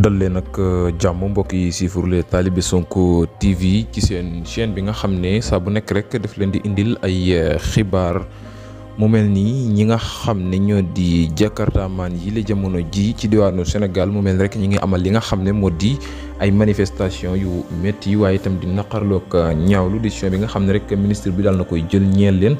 dal leen nag jàmm mbokk yi siifur le Talibé Sonko TV ci seen chaîne bi nga xam ne saa bu nekk rek daf leen di indil ay xibaar mu mel nii ñi nga xam ne ñoo di jakartamaan yi la jamono ji ci diwaanu Sénégal mu mel rek ñi ngi amal li nga xam ne moo di ay manifestation yu métti waaye itam di naqarloog ñaawlu décision bi nga xam ne rek ministre bi daal na koy jël ñeel leen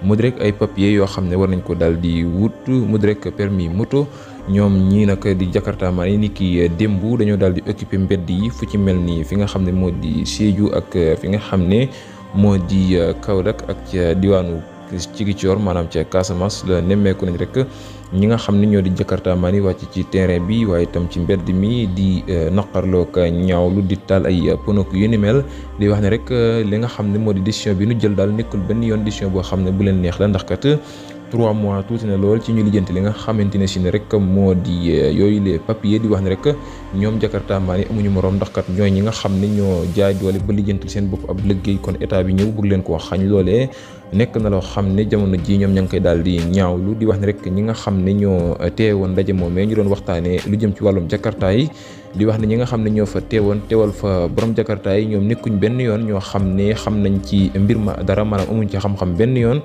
mu di rek ay papier yoo xam ne war nañ ko daal di wut mu di rek permis moto. ñoom ñii nag di jakartamaan yi ni ki démb dañoo daal di occupé mbedd yi fu ci mel nii fi nga xam ne moo di Sédhiou ak fi nga xam ne moo di Kaolack ak ca diwaanu Ziguinchor maanaam ca Casamance la nemmeeku nañ rek ñi nga xam ne ñoo di jakartamaan yi wàcc ci terrain bi waaye itam ci mbedd mi di naqarloo ak ñaawlu di taal ay ponok yu ni mel di wax ne rek li nga xam ne moo di décision bi nu jël daal nekkul benn yoon décision boo xam ne bu leen neex la ndax kat 3 mois tuuti na lool ci ñu lijjanti li nga xamante ne si ne rek moo di yooyu les papiers di wax ne rek ñoom jakartamaan yi amuñu morom ndax kat ñooy ñi nga xam ne ñoo jaay doole ba lijjanti seen bopp ab liggéey kon état bi ñëw bëgg leen koo xañ loolee nekk na loo xam ne jamono ji ñoom ña ngi koy daal di ñaawlu di wax ne rek ñi nga xam ne ñoo teewoon ndaje moomee ñu doon waxtaanee lu jëm ci wàllum jakarta yi di wax ne ñi nga xam ne ñoo fa teewal fa borom jakarta yi ñoom nekkuñ benn yoon ñoo xam ne xam nañ ci mbir ma dara maanaam amuñ ci xam-xam benn yoon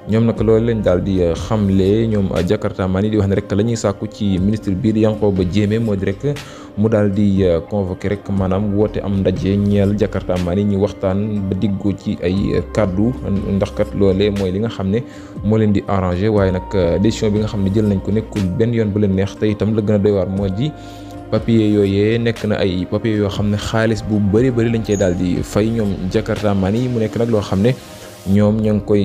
ñoom nag loolu lañ daal di xamle ñoom jakartamaan yi di wax ne rek la ñuy sàkku ci ministre bii di Yankhoba Diémé moo di rek mu daal di convoqué rek maanaam woote am ndaje ñeel jakartamaan yi ñu waxtaan ba diggoo ci ay kàddu ndax kat loolee mooy li nga xam ne moo leen di arrangé waaye nag décision bi nga xam ne jël nañ ko nekkul benn yoon bu leen neex te itam la gën a doy waar moo di papier yooyee nekk na ay papier yoo xam ne xaalis bu bëri lañ cey daal di fay ñoom jakartamaan yi mu nekk nag loo xam ne ñoom ña ngi koy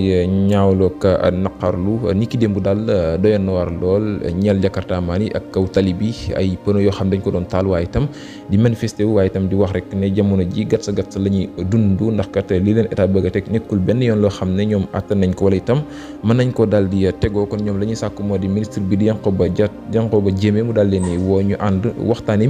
ñaawloo ak naqarlu ni ki démb daal doyoon na war lool ñeel jakartamaan yi ak kaw tali bi ay pneu yoo xam dañ ko doon taal waaye itam di manifester wu waaye itam di wax rek ne jamono ji gat sa la ñuy dund ndax kat li leen état bëgg a teg nekkul benn yoon loo xam ne ñoom attan nañ ko wala itam mën nañ ko daal di tegoo kon ñoom la ñuy sàkk moo di ministre bi di Yankhoba Diémé mu daal leen woo ñu ànd waxtaanee